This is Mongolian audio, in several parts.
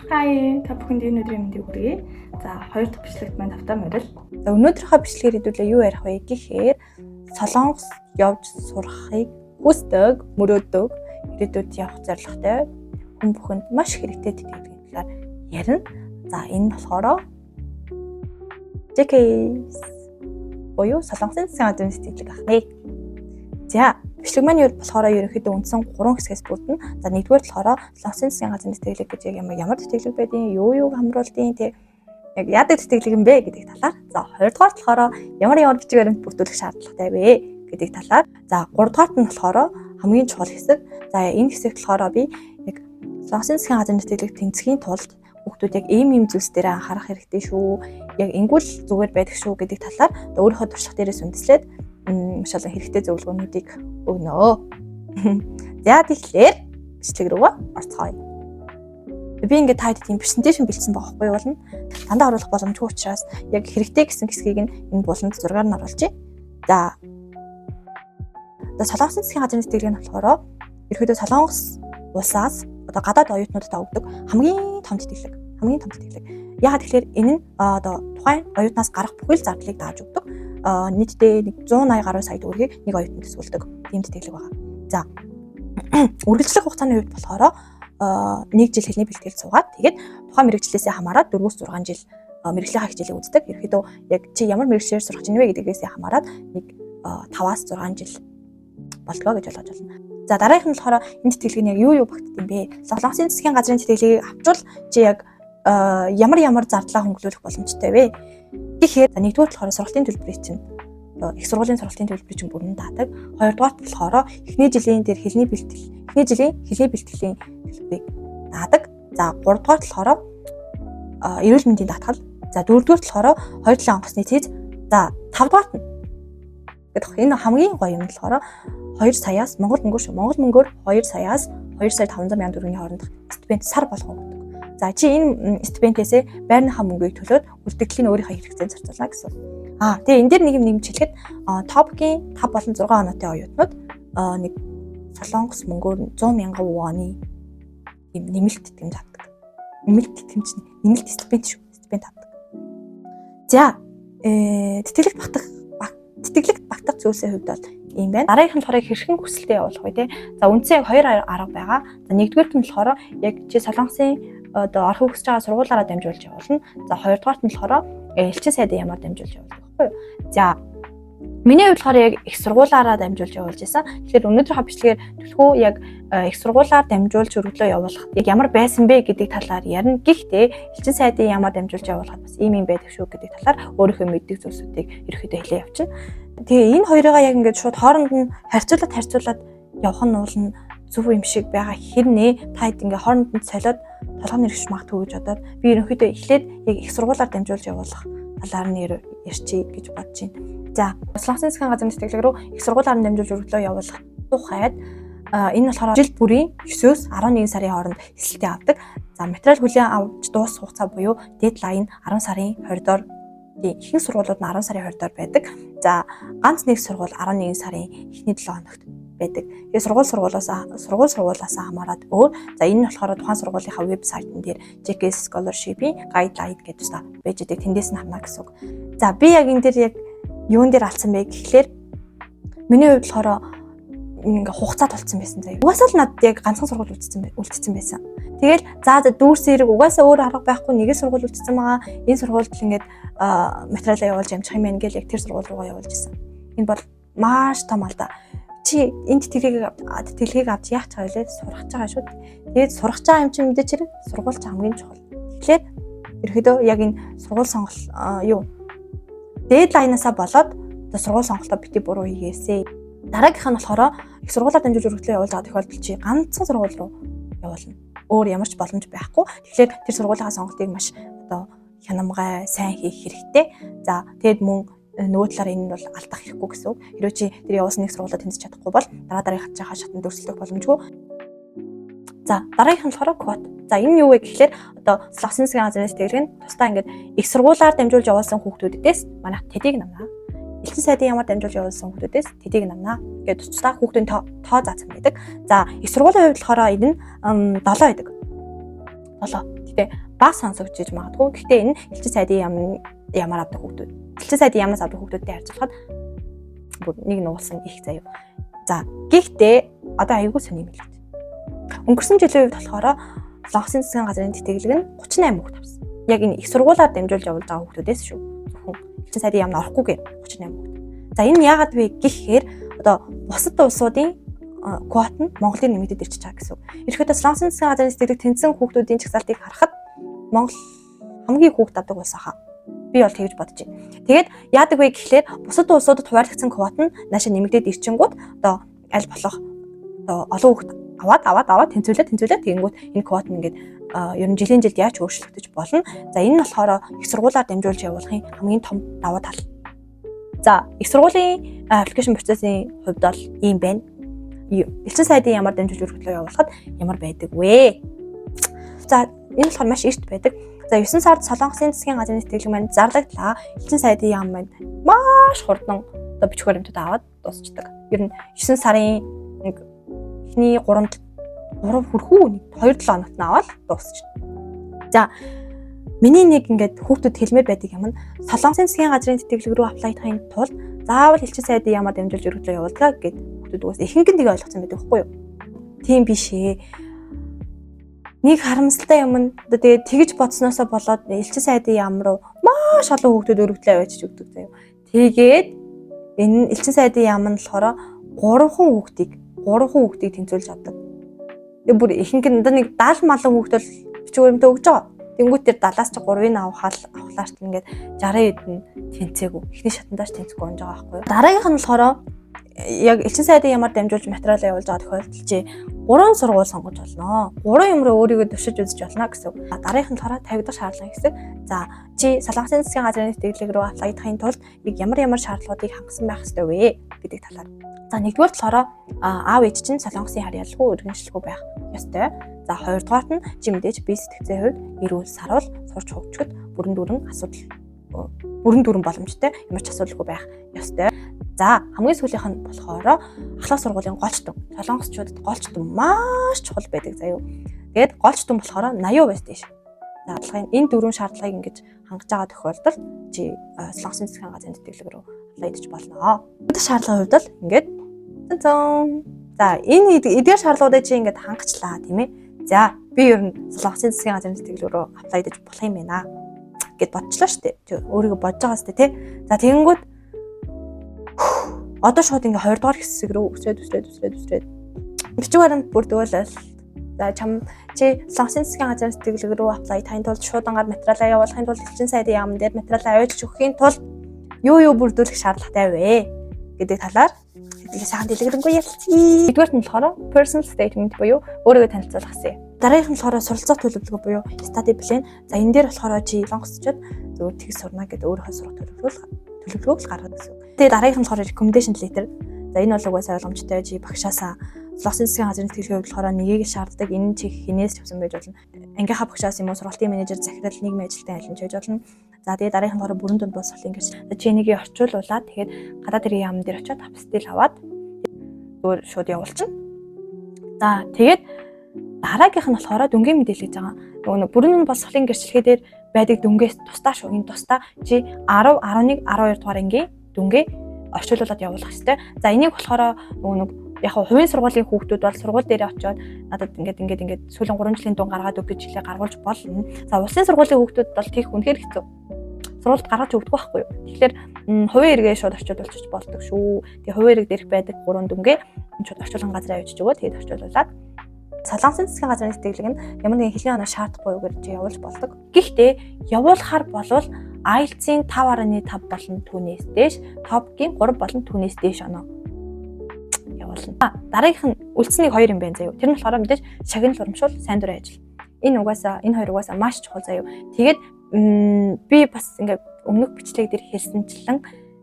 Хай, та бүхэнд энэ өдрийн мэндийг хүргэе. За, хоёр дахь бичлэгт маань тавтай морил. За, өнөөдрийнхөө бичлэгээр хэдүүлээ юу ярих вэ гэхээр Солонгос явж сурахыг хүсдэг, мөрөөддөг, ирээдүйд явах зорилготой хүн бүхэнд маш хэрэгтэй тэтгэлгийн талаар ярина. За, энэ нь болохоор JKS буюу Солонгосын засгийн газрын тэтгэлэг ахнэ. За, бичлэг маань юу болохоор ерөнхийдөө үндсэн 3 хэсгээс бүрдэнэ. За, нэгдүгээр болохоор Солонгосын засгийн газрын тэтгэлэг гэж яг ямар ямар тэтгэлэг байдгийг, юу юуг хамруулдیں۔ Тэг яг яадаг тэтгэлэг юм бэ гэдэг талаар. За, хоёрдугаар болохоор ямар ямар бичиг баримт бүрдүүлэх шаардлагатай вэ гэдэг талаар. За, гуравдугаарт нь болохоор хамгийн чухал хэсэг. За, энэ хэсэгт болохоор би яг Солонгосын засгийн газрын тэтгэлэг тэнцэхийн тулд хүүхдүүд яг ийм ийм зүйлс дээр анхаарах хэрэгтэй шүү. Яг ингүүл зүгээр байдаг шүү гэдэг талаар өөрийнхөө туршлага дээрээс үндэслээд маш олон хэрэгтэй зөвлөгөөнүүдийг өгнө. За, тэгэхээр бичлэг рүү орцгоё. Би ингээд та хэд тийм presentation бэлдсэн байгаа хгүй юу болно. Дандаа оруулах боломжгүй учраас яг хэрэгтэй гэсэн хэсгийг нь энэ буланд зургаар нь оруулчих. За. За, Солонгосын засгийн газрын тэтгэлэг нь болохоор ерөөдөө Солонгос улсаас одоо гадаад оюутнуудад өгдөг хамгийн том тэтгэлэг. Хамгийн том тэтгэлэг. Яагаад тэгэхээр энэ нь одоо тухайн оюутнаас гарах бүхэл зардлыг дааж өгдөг. Нийтдээ нэг 180 гаруй сая төгрөгийг нэг оюутанд төсвөлдөг тийм тэтгэлэг байгаа. За, үргэлжлэх хугацааны хувьд болохоор нэг жил хэлний бэлтгэл суугаад, тэгээд тухайн мэргэжлээсээ хамаарат 4-6 жил мэргэжлийнхаа хичээлийг үздэг. Ерөнхийдөө яг чи ямар мэргэжлээр сурах чинь вэ гэдгээс хамаарат нэг 5-аас 6 жил болдгоо гэж ойлгож байна. За, дараагийнх нь болохоор энэ тэтгэлэг нь яг юу юу багтдаг юм бэ? Солонгосын засгийн газрын тэтгэлгийг авчвал чи яг ямар ямар зардлаа хөнгөлүүлэх боломжтой вэ? Тэгэхээр нэгдүгээр болохоор сургалтын төлбөрийг чинь, их сургуулийн сургалтын төлбөрийг чинь бүрэн даадаг. Хоёрдугаарт болохоор эхний жилийн дээр хэлний бэлтгэл, эхний жилийн хэлний бэлтгэлийн төлбөрийг даадаг. За, гуравдугаарт болохоор эрүүл мэндийн даатгал. За, дөрөвдүгээрт болохоор хоёр талын онгоцны цэз. За, тавдугаарт нь гэдэг энэ хамгийн гоё юм нь болохоор 2 саяас Монгол мөнгөөр шүү. Монгол мөнгөөр 2 саяас 2 сая 500 мянган төгрөгийн хоорондох стипенд сар болгон өгдөг. За, чи энэ стипендээсээ байрныхаа мөнгийг төлөөд үлдэгдэл нь өөрийнхөө хэрэгцээнд зарцуулна гэсэн. Аа, тэгээ энэ дээр нэг юм нэмж хэлэхэд TOPIK-ийн 5 болон 6 оноотой оюутнууд нэг Солонгос мөнгөөр 100 мянган воны ийм нэмэлт тэтгэмж авдаг. Нэмэлт тэтгэмж, нэмэлт стипенд шүү. Стипенд авдаг. За, тэтгэлэгт багтах зүйлсийн хувьд бол ийм байна. Дараагийнх нь болохоор хэрхэн хүсэлтээ явуулах вэ, те. За, үндсэн яг хоёр арга байгаа. За, нэгдүгээрт нь болохоор яг чи Солонгосын одоо орохыг хүсэж байгаа сургуулаараа дамжуулж явуулна. За, хоёрдугаарт нь болохоор элчин сайдын яамаар дамжуулж явуулдаг байхгүй юу? За, миний хувьд болохоор яг их сургуулаараа дамжуулж явуулж исэн. Тэгэхээр өнөөдрийнхөө бичлэгээр түлхүү яг их сургуулаар дамжуулж өргөдлөө явуулах яг ямар байсан бэ гэдэг талаар ярина. Гэхдээ элчин сайдын яамаар дамжуулж явуулахад бас ийм юм байдаг шүү гэдэг талаар өөрийнхөө мэддэг зүйлсүүдийг ерөөхдөө хэлээ явчихна. Тэгээ энэ хоёрыгаа яг ингээд шууд хооронд нь харьцуулаад харьцуулаад явах нь уул нь зөв юм шиг байгаа хэрнээ та хэд ингээ хооронд нь солиод толгойн хэрэгш магадгүй гэж бодоод би ерөнхийдөө эхлээд яг их сургуулаар дамжуулж явуулах талаар нь ярьчих гэж бодож байна. За, Солонгосын засгийн газрын тэтгэлэг рүү их сургуулаар нь дамжуулж өргөдлөө явуулах тухайд энэ болохоор жил бүрийн 9-өөс 11 сарын хооронд элсэлтээ авдаг. За, материал хүлээн авч дуусах хугацаа буюу deadline 10 сарын 20 доор, тийм, ихэнх сургуулиуд нь 10 сарын 20 доор байдаг. За, ганц нэг сургууль 11 сарын эхний 7 хоногт байдаг. Тэгээ сургууль сургуулиас хамаарат өөр. За, энэ нь болохоор тухайн сургуулийнхаа вебсайтн дээр JKS Scholarship-ийн guideline гэж та байж байдаг. Тэндээс нь харна гэсэн үг. За, би яг энэ дээр яг юун дээр алдсан бэ гэхлээр миний хувьд болохоор ингээ хугацаа тулцсан байсан заяа. Угаасаа л надад яг ганцхан сургууль үлдсэн байсан. Тэгэл за дүүрс хэрэг угаасаа өөр арга байхгүй, нэг л сургууль үлдсэн байгаа. Энэ сургуульд л ингээд материалаа явуулж амжих юм байна гэл яг тэр сургууль руугаа явуулж исэн. Энэ бол маш том алдаа. Чи энэ тэтгэлгийг авч яах ч байгаа вэ? Сурах байгаа шүү. Тэгээд сурах байгаа юм чинь мэдээч хэрэг сургууль ч хамгийн чухал. Тэгэхээр ерөөдөө яг энэ сургууль сонголт юу deadline-аасаа болоод одоо сургууль сонголтоо бити буруу хийгээсэй. Дараагийнх нь болохоор их сургуулиар дамжуулж өргөдлөө явуулж байгаа тохиолдолд чи ганцхан сургууль руу явуулна. Өөр ямар ч боломж байхгүй. Тэгэхээр тэр сургуулийнхаа сонголтыг маш одоо хянамгай сайн хийх хэрэгтэй. За, тэгэд мөн нөгөө талаар энэ нь бол алдах хэрэггүй гэсэн үг. Хэрвээ чи тэр явуулсан нэг сургуулиа тэнцэж чадахгүй бол дараа дараагийнхаа шатанд өрсөлдөх боломжгүй. За, дараагийнх нь болохоор квот. За, энэ нь юу вэ гэхлээр одоо Солонгосын засгийн газрын тэтгэлэг нь тусдаа ингээд их сургуулиар дамжуулж явуулсан хүүхдүүдээс манайх тэдийг намнаа. Элчин сайдын яамаар дамжуулж явуулсан хүүхдүүдээс тэдийг намнаа гэж тусдаа хүүхдийн тоо заасан байдаг. За, их сургуулийн хувьд болохоор энэ нь 7 байдаг. 7. Гэхдээ баг сонсогдож магадгүй. Гэхдээ энэ элчин сайдын яамаар авдаг хүүхдүүд. Элчин сайдын яамнаас авдаг хүүхдүүдтэй харьцуулахад бүр нэг нугалсан их заяа. За, гэхдээ одоо аягүй сони юм хэлээ. Өнгөрсөн жилийн хувьд болохоор Солонгосын засгийн газрын тэтгэлэг нь 38 хүүхд авсан. Яг энэ их сургуулаар дамжуулж явуулж байгаа хүүхдүүдээс шүү. Зөвхөн элчин сайдын яамд орохгүйгээр 38 хүүхд. За, энэ нь яагаад вэ гэхээр одоо бусад улсуудын квот нь Монголын нэмэгдээд ирчихэж байгаа гэсэн үг. Ерөнхийдөө Солонгосын засгийн газрын тэтгэлэг тэнцсэн хүүхдүүдийн жагсаалтыг харахад Монгол хамгийн хүүхд авдаг улс хаа. Би бол тэгж бодож байна. Тэгээд яадаг вэ гэхлээр бусад улсуудад хуваарлагдсан квот нь наашаа нэмэгдээд ирчингүүт одоо аль болох одоо олон хүүхд аваад, аваад, аваад, тэнцвүүлээ, тэнцвүүлээ, тэгэнгүүт энэ квот нь ингээд ер нь жилийн жилд яаж өөрчлөгдөж болно. За, энэ нь болохоор их сургуулаар дамжуулж явуулахын хамгийн том давуу тал. За, их сургуулийн application процессын хувьд бол ийм байна. Элчин сайдын яамаар дамжуулж өргөдлөө явуулахад ямар байдаг вэ? За, энэ болохоор маш эрт байдаг. За, 9 сард Солонгосын засгийн газрын тэтгэлэг маань зарлагдлаа. Элчин сайдын яам маань маш хурдан одоо бичих баримтууд аваад дуусчдаг. Ер нь 9 сарын нэг эхний 3 3 хүрхүү 2 7 хоногт нь аваад дуусчихна. За, миний нэг ингээд хүүхдүүд хэлмээр байдаг юм нь Солонгосын засгийн газрын тэтгэлэг рүү apply дахын тулд заавал элчин сайдын яамаар дамжуулж өргөдлөө явуулдаг гэд хүүхдүүд угаас ихэнх нь тийг ойлгоцсон байдаг байхгүй юу? Тийм биш ээ. Нэг харамсалтай юм нь одоо тэгээд тэгж бодсноосоо болоод элчин сайдын яам руу маш олон хүүхдүүд өргөдлөө авчиж өгдөг заяа. Тэгээд энэ элчин сайдын яам нь болохоор 3 хүүхдийг тэнцвүүлж авдаг. Тэгээ бүр ихэнх нь одоо нэг 70 малан хүүхд бол бичиг баримтаа өгч байгаа. Тэнгүүт тэр 70-аас чи 3-ыг авахлаар ч ингээд 60 хэд нь тэнцээгүй. Эхний шатандаач тэнцэхгүй унж байгаа байхгүй юу. Дараагийнх нь болохоор яг элчин сайдын яамаар дамжуулж материал явуулж байгаа тохиолдолд чи гурван сургууль сонгож болно. Гурван юм руу өөрийгөө туршиж үзэж болно гэсэн үг. Дараагийнх нь болохоор тавигдах шаардлагын хэсэг. За, чи Солонгосын засгийн газрын тэтгэлэг рүү apply дахын тулд яг ямар ямар шаардлагуудыг хангасан байх ёстой вэ гэдэг талаар. За, нэгдүгээр болохоор аав ээж чинь Солонгосын харьяалгүй, иргэншилгүй байх ёстой. За, хоёрдугаарт нь чи мэдээж бие сэтгцийн хувьд эрүүл, саруул, сурч хөгжөхөд бүрэн дүүрэн асуудал бүрэн дүүрэн боломжтой, ямар ч асуудалгүй байх ёстой. За, хамгийн сүүлийнх нь болохоор ахлах сургуулийн голч дүн. Солонгосчуудад голч дүн маш чухал байдаг заяа. Тэгээд голч дүн болохоор 80% дээш. За, шаардлагын энэ дөрвөн шаардлагыг ингэж хангаж байгаа тохиолдолд чи Солонгосын засгийн газрын тэтгэлэг рүү apply даж болно. Энэ шаардлагын хувьд л ингээд цэн. За, энэ эдгээр шаардлагуудыг чи ингээд хангачлаа, тийм ээ. За, би ер нь Солонгосын засгийн газрын тэтгэлэг рүү apply даж болох юм байна гэд бодчлоо шүү дээ. Өөрийгөө бодож байгаа сте, тий. За, тэгэнгүүт одоо шууд ингээ 20 дугаар хэсэг рүү өсрээд, өсрээд, өсрээд, өсрээд бичиг баримт бүрдүүлэл. За, чи Солонгосын засгийн газрын тэтгэлэг рүү apply дахын тулд шуудангаар материалаа явуулахын тулд элчин сайдын яам дээр материалаа авчиж өгөхийн тулд юу юу бүрдүүлэх шаардлагатай вэ гэдэг талаар хэдүүлээ сайхан дэлгэрэнгүй ярилцъя. Нэгдүгээрт нь болохоор personal statement буюу өөрийгөө танилцуулах хэсэг. Дараагийнх нь болохоор суралцах төлөвлөгөө буюу study plan. За, энэ дээр болохоор чи Солонгосчууд зөвхөн тэг сурна гэдэг өөрийнхөө сурах төлөвлөгөөг л гаргадаг гэсэн. Тэгээ дараагийнх нь болохоор recommendation letter. За, энэ бол угаасаа ойлгомжтой, чи багшаасаа. Солонгосын засгийн газрын тэтгэлгийн хувьд болохоор нэгийг шаарддаг. Энэ чи хинээс ч авсан байж болно. Ангийнхаа багшаас юм уу, сургалтын менежер, захирал, нийгмийн ажилтан аль нь ч байж болно. За, тэгээ дараагийнх нь болохоор бүрэн дунд боловсролын гэрч. Чи энийг орчуулуулаад, тэгээд гадаад хэргийн яам дээр очиод апостил аваад зүгээр шууд явуулчихна. За, тэгээд дараагийнх нь болохоор дүнгийн мэдээлэл гэж байгаа. Нөгөө нэг бүрэн дунд боловсролын гэрчлэгээ дээр байдаг дүнгээс тусдаа шүү. Энэ тусдаа чи 10, 11, 12 дугаар ангийн дүнгээ орчуулуулад явуулах хэрэгтэй. За, энийг болохоор нөгөө нэг яг хувийн сургуулийн хүүхдүүд бол сургууль дээр очиод надад ингээд, ингээд, ингээд сүүлийн 3 жилийн дүн гаргаад өг гэж хэлээ гаргуулж болно. За, улсын сургуулийн хүүхдүүд бол тийх үнэхээр хэцүү. Сургуульд гаргаж өгдөг байхгүй юу. Тэгэхээр хувийн эргээ шууд орчуулчих болдог шүү. Тэгээ хувийн эрэг дээрх байдаг 3 дүнгээ шууд орчуулгын газар авчиж өгөө. Тэгээд орчуулуулад Солонгосын засгийн газрын тэтгэлэг нь ямар нэгэн хэлний оноо шаардахгүй гэж чи явуулж болдог. Гэхдээ явуулахар болвол IELTS-ийн 5.5 болон түүнээс дээш, TOPIK-ийн 3 болон түүнээс дээш оноо явуулна. Дараагийнх нь үлдсэн нэг хоёр юм байна заяа. Тэр нь болохоор мэдээж шагнал урамшуул, сайн дурын ажил. Энэ угаасаа, энэ хоёр угаасаа маш чухал заяа. Тэгээд би бас ингээ өмнөх бичлэг дээр хэлсэнчлэн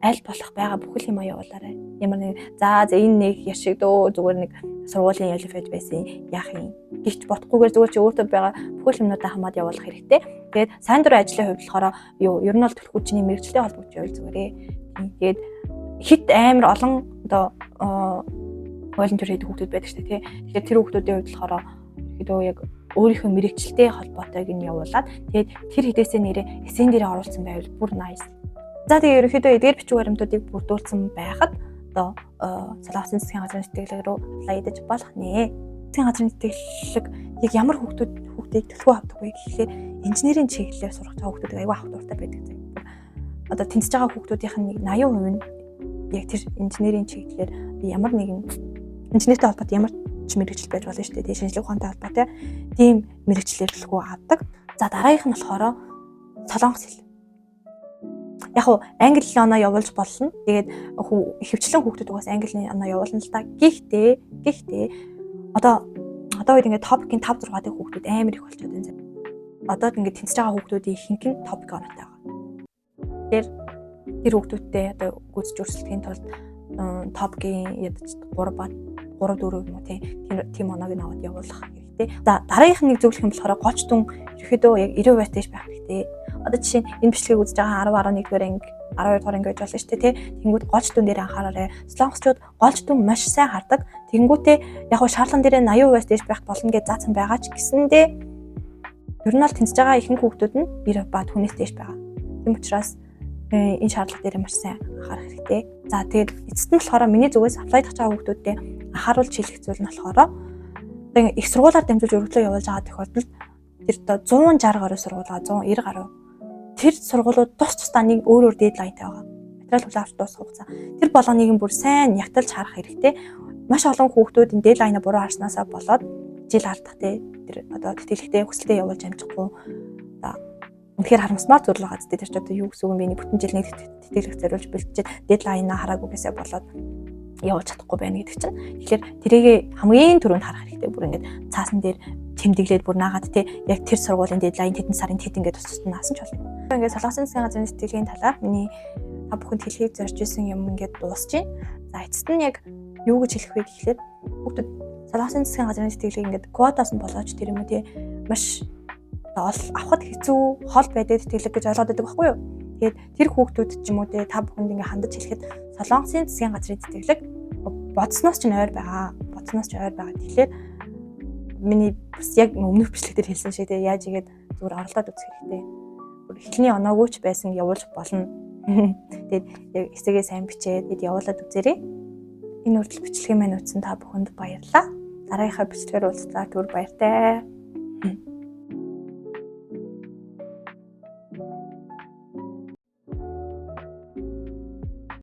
аль болох байгаа бүхэл юм явуулаарай. Ямар нэг за за энэ нэг яшиг дөө, зүгээр нэг сургуулийн ялифэд байсан яах юм гихч бодохгүйгээр зүгээр чи өөртөө байгаа бүхэл юмнуудаа хамаад явуулах хэрэгтэй. Тэгээд сайн дурын ажлын хувьд болохоор юу, ер нь бол төлхөө чиний мэргэжилтэй холбогдож байвал зүгээрээ. Тэгээд хит амар олон одоо волонтер хийдэг хүүхдүүд байдаг шүү дээ, тий. Тэгэхээр тэр хүүхдүүдийн хувьд болохоор ерөөдөө яг Өөрийнхөө мэргэжилтэй холбоотойг нь явуулаад, тэгээд тэр хэдээсээ нэрээ эсэн дээрээ оруулсан байвал бүр nice. За, тэгээ ерөнхийдөө эдгээр бичиг баримтуудыг бүрдүүлсэн байхад одоо Солонгосын засгийн газрын тэтгэлэг рүү apply хийж болох нэ. Засгийн газрын тэтгэлэг яг ямар хүүхдийг түлхүү авдаг вэ гэхлээр инженерийн чиглэлээр сурах байгаа хүүхдүүдийг аюу авах дуртай байдаг зэ. Одоо тэнцэж байгаа хүүхдүүдийнх нь нэг 80% нь яг тэр инженерийн чиглэлээр, ямар нэгэн инженертэй холбоотой ямар ч мэргэжил байж болно шүү дээ. Тэгээ шинжлэх ухаантай холбоотой тийм мэргэжлээр түлхүү авдаг. За, дараагийнх нь болохоор солонгос хэл. Яг уу англи оноо явуулж болно. Тэгээд ихэвчлэн хүүхдүүд угаас англи оноо явуулна л та. Гэхдээ одоо үед ингээд TOPIK-ийн 5 6 дахь хүүхдүүд амар их болчиход байна. Одоо ингээд тэнцэж байгаа хүүхдүүдийн ихэнх нь TOPIK оноотой байгаа. Тэгэхээр тэр хүүхдүүдтэй одоо гүйцэж өрсөлдөхийн тулд TOPIK-ийн ядаж 3 ба 3 4 юм уу, тийм оноог нь аваад явуулах хэрэгтэй. За, дараагийнх нь нэг зөвлөх юм болохоор голч дүн ерөөдөө яг 90% дээш байх хэрэгтэй. Одоо жишээ нь энэ бичлэгийг үзэж байгаа 10 11 дугаар анги, 12 дугаар анги гэж болно шүү дээ, тий. Тэнгүүд голч дүн дээр анхаараарай. Солонгосчууд голч дүн маш сайн хардаг. Тэнгүүтээ яг хуу шаардлага дээр 80% дээш байх болно гэж заасан байгаа ч гэсэндээ ер нь бол тэнцэж байгаа ихэнх хүүхдүүд нь 90 ба түүнээс дээш байгаа. Тийм учраас энэ шаардлага дээр маш сайн анхаарах хэрэгтэй. За, тэгээд эцэст нь болохоор миний зүгээс apply дах байгаа хүүхдүүдэд анхааруулж хэлэх зүйл нь болохоор одоо их сургуулиар дамжуулж өргөдлөө явуулж байгаа тохиолдолд тэр одоо 160 гаруй сургууль, 190 гаруй тэр сургуулиуд тус тусдаа нэг өөр өөр deadline тай байгаа. Материал хүлээн авч дуусах хугацаа. Тэр болгоныг нь бүр сайн нягталж харах хэрэгтэй. Маш олон хүүхдүүд энэ deadline аа буруу харснаасаа болоод жил алдах те, тэр одоо тэтгэлэгтээ хүсэлтээ явуулж амжихгүй. За, үнэхээр харамсмаар зүйл байгаа зү. Тэр ч одоо юу гэсэн үг юм бэ? Бүтэн жил нэг тэтгэлэг зориулж бэлтжиж deadline аа хараагүйгээсээ болоод явуулж чадахгүй байна гэдэг чинь. Тэгэхээр тэрийгэ хамгийн түрүүнд харах хэрэгтэй. Бүр ингээд цаасан дээр тэмдэглээд, бүр наагаад те, яг тэр сургуулийн deadline тэдэн сарын тэд, ингээд тус тусад наасан ч болно. Ингээд Солонгосын засгийн газрын тэтгэлгийн талаар миний та бүхэнд хэлэхийг зорж исэн юм ингээд дуусч байна. За, эцэст нь яг юу гэж хэлэх вэ гэхлээр хүүхдүүд Солонгосын засгийн газрын тэтгэлгийг ингээд квотаас нь болооч тэр юм уу те, маш авахд хэцүү, хол байдаг тэтгэлэг гэж ойлгоод байдаг байхгүй юу? Тэгээд тэр хүүхдүүд ч юм уу те, та бүхэнд ингээ хандаж хэлэхэд Солонгосын засгийн газрын тэтгэлэг бодсноос ч ойр байгаа. Бодсноос ч ойр байгаа. Тэгэхээр миний бас яг өмнөх бичлэг дээр хэлсэн шиг те, яаж игээд зүгээр оролдоод үзэх хэрэгтэй. Бүр эхлэний оноогүй ч байсан явуулж болно. Тэгээд яг essay гээ сайн бичээд бид явуулаад үзээрэй. Энэ хүртэл бичлэгийн маань үзсэн та бүхэнд баярлалаа. Дараагийнхаа бичлэгээр уулзлаа, түр баяртай.